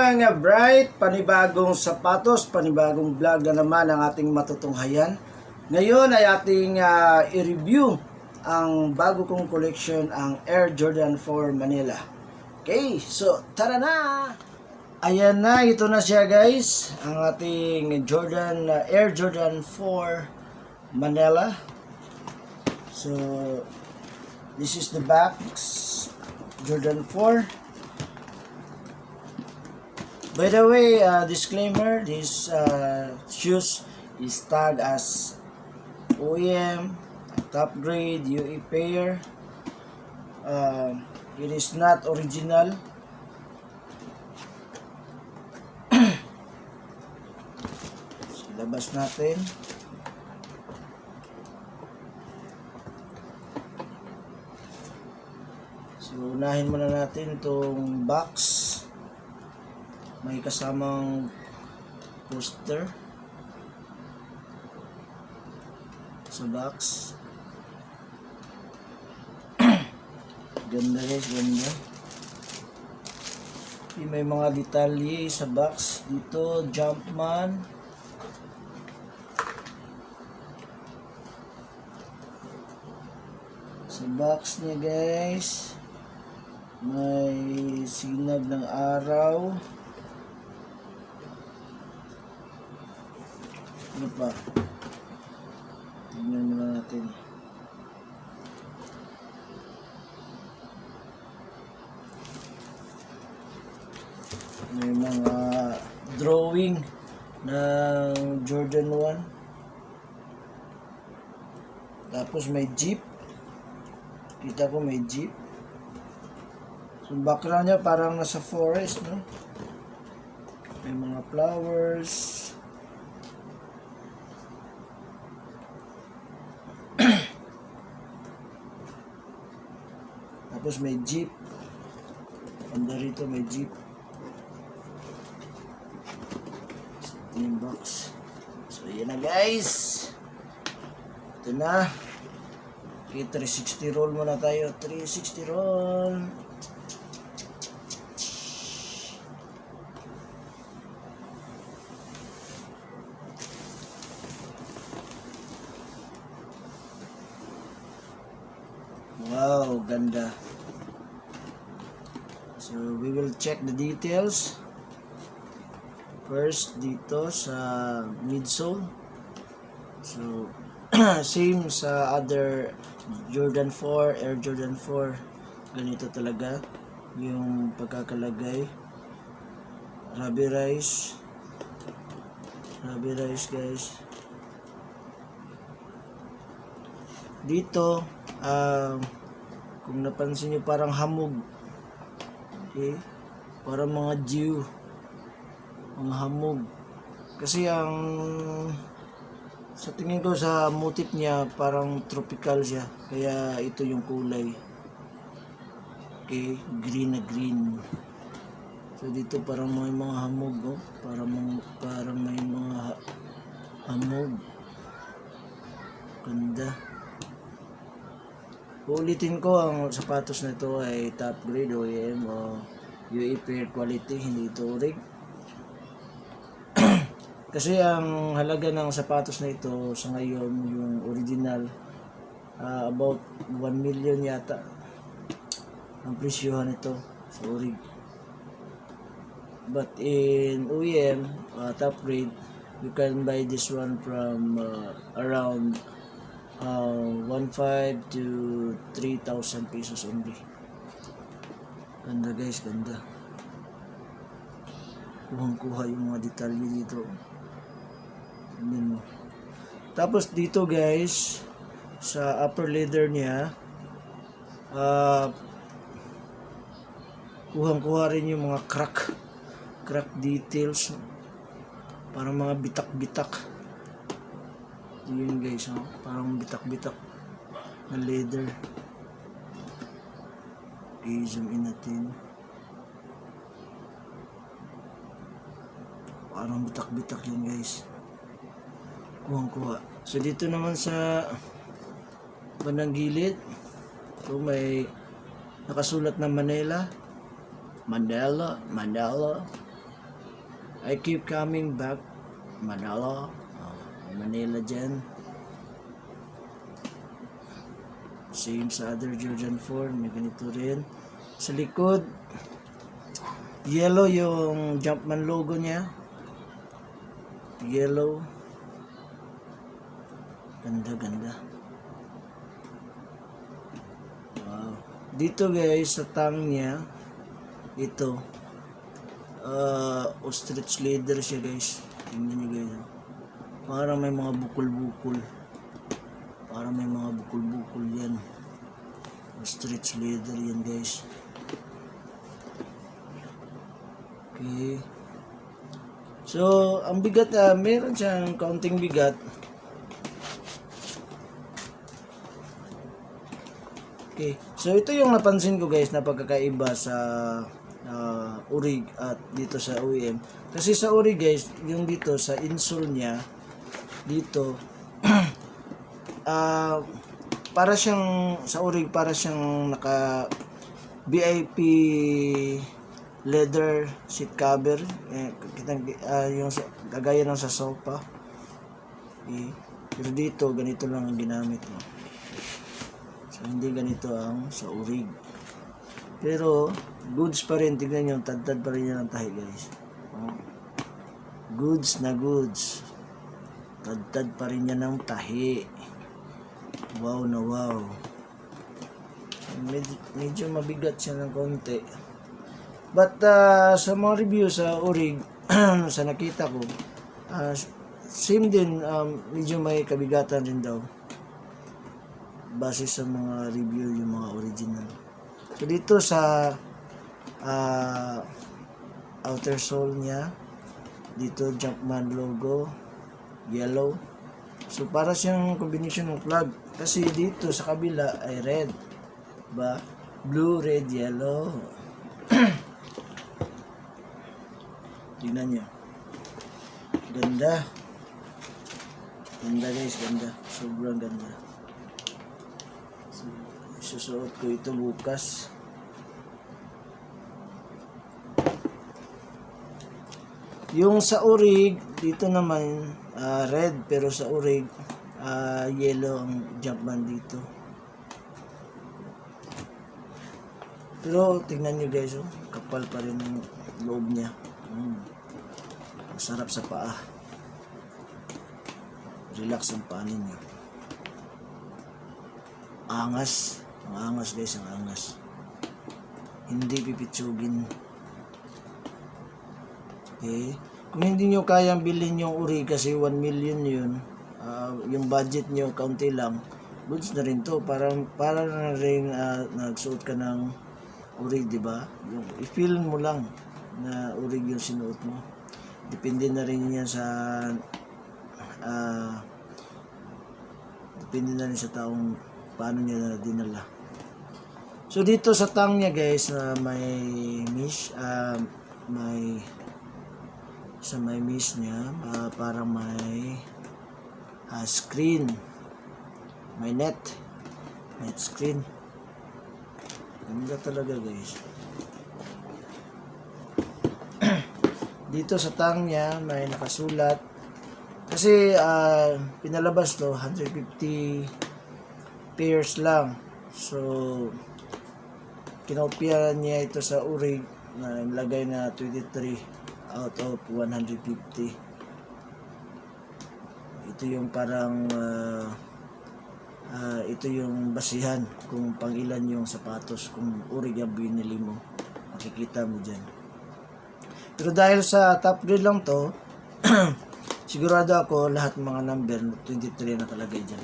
mga bright, panibagong sapatos, panibagong vlog na naman ang ating matutunghayan. Ngayon ay ating i-review ang bago kong collection, ang Air Jordan 4 Manila. Okay, so tara na! Ayan na, ito na siya guys, ang ating Air Jordan 4 Manila. So, this is the box, Jordan 4. By the way, disclaimer, this shoes is tagged as OEM, top grade, UE pair. It is not original. So, labas natin. So, unahin muna natin itong box. May kasamang poster sa box. Ganda guys, ganda. May mga detalye sa box dito, Jumpman. Sa box niya guys, may sinag ng araw. Ano pa? Tingnan muna natin. May mga drawing ng Jordan 1. Tapos may jeep. Kita ko may jeep. So background niya parang nasa forest, no? May mga flowers. Tapos may jeep. Banda rito may jeep. Ito yung box. So yan na guys. Ito na. Okay, 360 roll muna tayo. 360 roll. Wow, ganda. So, we will check the details. First, dito sa midsole. So, same sa other Jordan 4, Air Jordan 4. Ganito talaga yung pagkakalagay. Rubberized. Rubberized guys. Dito, kung napansin nyo parang hamog. Okay, parang mga dew, mga hamog. Kasi ang sa tingin ko sa motif niya parang tropical siya, kaya ito yung kulay. Okay, green na green. So dito parang may mga hamog, oh. Parang may mga hamog. Ganda. Ulitin ko, ang sapatos na ito ay top grade OEM o UE pair quality, hindi ito rig. Kasi ang halaga ng sapatos na ito sa ngayon, yung original, about 1 million yata ang presyohan ito sa rig. But in OEM, top grade, you can buy this one from around 1,500 to 3,000 pesos only. Ganda guys, ganda. Kuhang-kuha yung mga detalye dito. Tingnan mo. Tapos dito guys, sa upper leather niya, kuhang-kuha rin yung mga crack details. Parang mga bitak-bitak. Yun guys, oh, parang bitak-bitak na leather. Okay, zoom in natin. Parang bitak-bitak yun guys. Kuhang-kuha. So dito naman sa bandang gilid, so may nakasulat na Manila. I keep coming back Manila. Manila dyan. Same sa other Jordan 4. May ganito rin. Sa likod, yellow yung Jumpman logo niya. Yellow. Ganda. Wow. Dito guys, sa tang niya, ito. Ostrich leather siya guys. Tingnan nyo guys. Parang may mga bukol-bukol. Yan. Ostrich leather yan guys. Okay. So, ang bigat, meron siyang kaunting bigat. Okay. So, ito yung napansin ko guys na pagkakaiba sa Urig at dito sa OEM. Kasi sa Urig guys, yung dito sa insole niya, dito, para siyang, sa Urig, para siyang naka VIP leather seat cover. Yung kagaya ng sa sofa. Okay. Pero dito, ganito lang ang ginamit mo. So, hindi ganito ang sa Urig. Pero, goods pa rin. Tignan nyo, tad-tad pa rin yan ang tahi, guys. Goods na goods. Tad-tad pa rin yan ang tahi. Wow na wow. Medyo mabigat siya ng konti. But, sa mga review sa Urig, sa nakita ko, same din, medyo may kabigatan rin daw. Base sa mga review, yung mga original. So dito sa outer sole niya, dito Jumpman logo, yellow. So para siyang combination ng plug. Kasi dito sa kabila ay red. Ba? Blue, red, yellow. Tingnan nyo. Ganda. Ganda guys, ganda. Sobrang ganda. Susuot ko ito bukas. Yung sa Urig, dito naman red, pero sa Urig yellow ang Jumpman dito. Pero tingnan nyo guys, kapal pa rin yung loob niya. Masarap sa paa. Relax ang paa ninyo. Angas. Ang angas guys, ang angas. Hindi pipitsugin. Okay. Kung hindi nyo kayang bilhin yung Urig kasi 1 million yun, yung budget nyo kaunti lang, goods na rin to. Para na rin nagsuot ka ng Urig, diba? Yung i-feel mo lang na Urig yung sinuot mo. Depende na rin yan sa depende na rin sa taong paano niya na dinala. So dito sa tang niya guys, may mesh, may mesh niya, parang may screen, may net screen. Ganda talaga guys. Dito sa tang niya may nakasulat kasi pinalabas to 150 pairs lang. So kinopya niya ito sa Urig na ilagay na 23 out of 150. Ito yung parang ito yung basihan kung pang ilan yung sapatos, kung Urig ang binili mo, makikita mo dyan. Pero dahil sa top grade lang to sigurado ako lahat mga number 23 nakalagay dyan.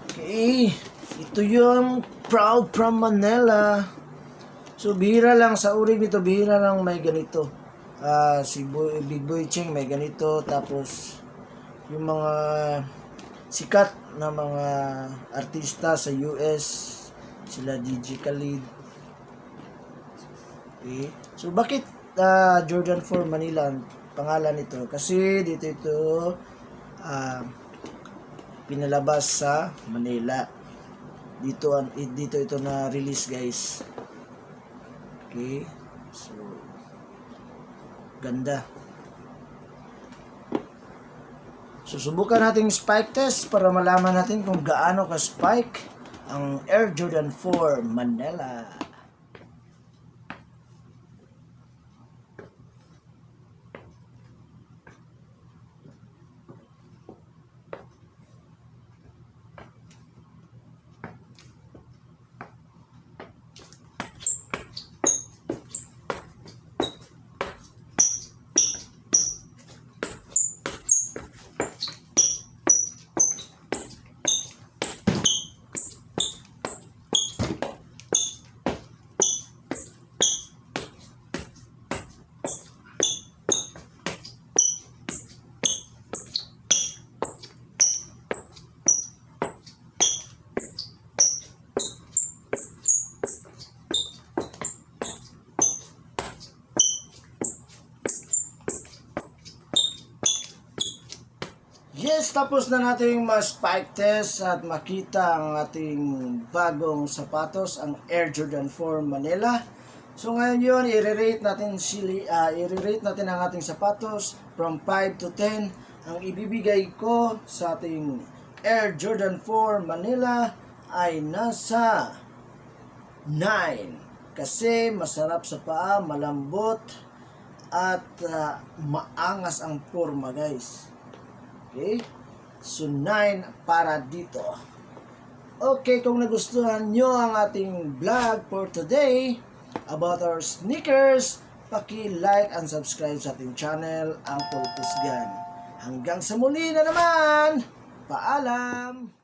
Okay, ito yung Proud from Manila. So bihira lang sa Urig nito, bihira lang may ganito. Si Big Boy Cheng may ganito, tapos yung mga sikat na mga artista sa US, sila DJ Khalid. Okay. So bakit Jordan 4 Manila ang pangalan nito? Kasi dito ito pinalabas sa Manila. Dito ito na release guys. Okay. So Ganda. Susubukan natin spike test para malaman natin kung gaano ka-spike ang Air Jordan 4 Manila. Yes, tapos na nating ma-spike test at makita ang ating bagong sapatos, ang Air Jordan 4 Manila. So ngayon yun, i-rate natin ang ating sapatos from 5 to 10. Ang ibibigay ko sa ating Air Jordan 4 Manila ay nasa 9. Kasi masarap sa paa, malambot, at maangas ang forma, guys. Okay? So, 9 para dito. Okay, kung nagustuhan nyo ang ating vlog for today about our sneakers, paki-like and subscribe sa ating channel, ang Pulpusgan. Hanggang sa muli na naman! Paalam!